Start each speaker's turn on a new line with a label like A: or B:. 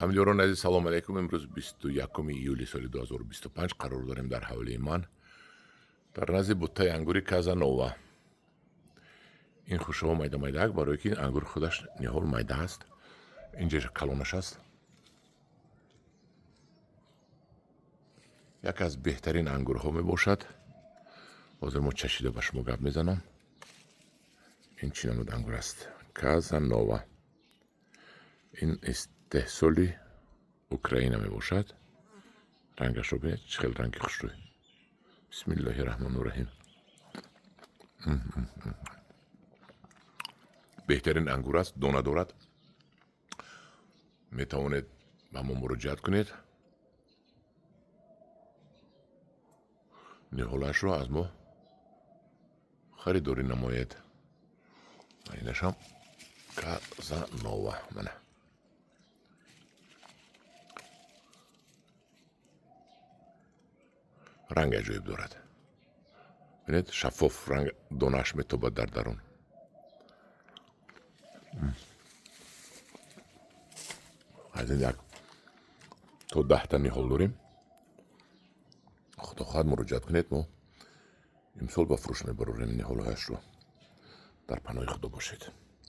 A: Ҳамдиёрони азиз, салом алейкум. Имрӯз 21 июли соли 2025 қарор дорем дар ҳавлии ман, дар назди буттаи ангури Казанова. Ин хушаҳо майда майдаак, барое ки ангур худаш ниҳол майда аст. Инҷа калонаш аст. Яке аз беҳтарин ангурҳо мебошад. Ҳозир мо чашида ба шумо гап мезанам. Ин чӣ намуд ангур аст? Казанова. Ин истеҳсоли Украина мебошад. Рангашро бинед, чӣ хел ранги хушрӯй. Бисмиллоҳи раҳмону раҳим. Беҳтарин ангур аст, дона дорад. Метавонед ба мо муроҷиат кунед. Ниҳолашро аз мо харидорӣ намоед. Инашам Казанова. Мана. Ранг аҷоиб дорад. Бинед, шаффоф ранг донааш метобад дар дарун. Аз ин як то 10та ниҳол дорем. Худо хоҳад, муроҷиат кунед, мо имсол ба фурӯш мебарорем ниҳолҳояшро. Дар паноҳи Худо бошед.